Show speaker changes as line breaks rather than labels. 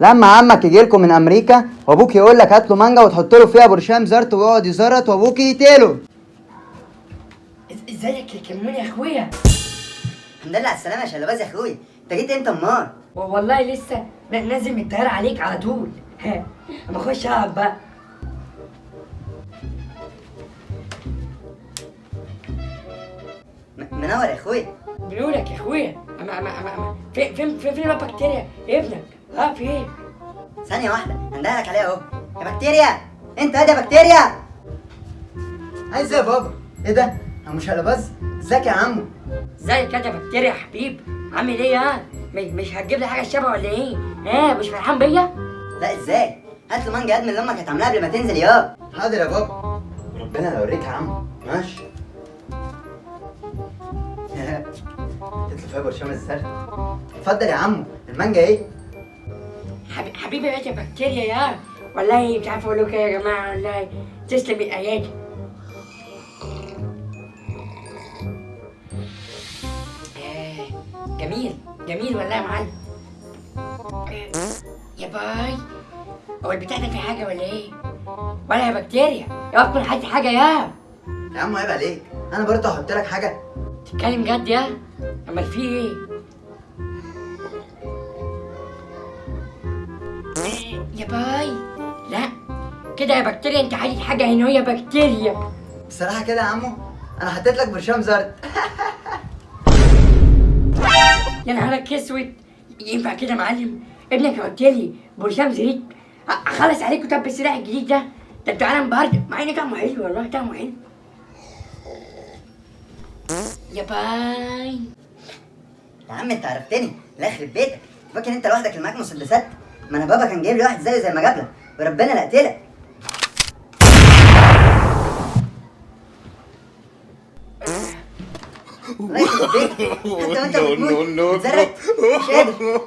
لما عمك يجي لكم من امريكا وابوك يقول لك هات له مانجا وتحط له فيها برشام زرت ويقعد يزرط وابوك يقتله.
ازيك يا كمون يا اخويا؟
الحمد لله على السلامة يا شلباز يا اخويا، انت جيت امتى امال؟
والله لسه نازل من الطيارة عليك على طول. اما اخش اقعد بقى.
منور يا اخويا.
بنورك يا اخويا. اما اما اما اما فين فين فين فين البكتيريا يا ابنك؟ ها في ايه؟
ثانية واحدة هندهلك عليها اهو. يا بكتيريا انت هادي يا بكتيريا. عايز ايه يا بابا؟ ايه ده؟ عمو شلباز ازيك يا عمو؟
ازيك يا بكتيريا يا حبيب؟ عامل ايه يا؟ مش هتجيب لي حاجة الشبه ولا ايه؟ ها مش فرحان بيا؟
لا ازاي؟ هات له مانجا قد من اللي امك كانت عاملاها قبل ما تنزل يا. حاضر يا بابا. ربنا يوريك يا عمو. ماشي. تطلب فيها برشام الزرد. اتفضل يا عمو، المانجا ايه؟
حبيبي يا بكتيريا يا، والله مش عارف اقول لكم ايه يا جماعة، والله تسلم الايادي. جميل جميل والله يا معلم. يا باي، هو البتاع ده في حاجة ولا ايه؟ ولا يا بكتيريا يا تكون حاطط حاجة يا؟
يا عم عيب عليك، انا برضه هحط لك حاجة.
تتكلم جد يا؟ امال في ايه؟ يا باي، لا كده يا بكتيريا انت حاطط حاجة هنا يا بكتيريا.
بصراحة كده يا عمو انا حطيت لك برشام زرد.
يا نهارك اسود، ينفع كده يا معلم؟ ابنك يحط لي برشام زريت اخلص عليكم. طب بالسلاح الجديد ده، ده انتوا عالم برد، مع ان طعمه حلو والله طعمه حلو. يا باي
يا عم انت عرفتني، لا يخرب بيتك، فاكر انت لوحدك اللي معاك مسدسات؟ ما انا بابا كان جايب لي واحد زيه زي ما جاب لك، وربنا لا قتلك. الله يخرب بيتك، حتى وانت بتموت بتزرق مش قادر.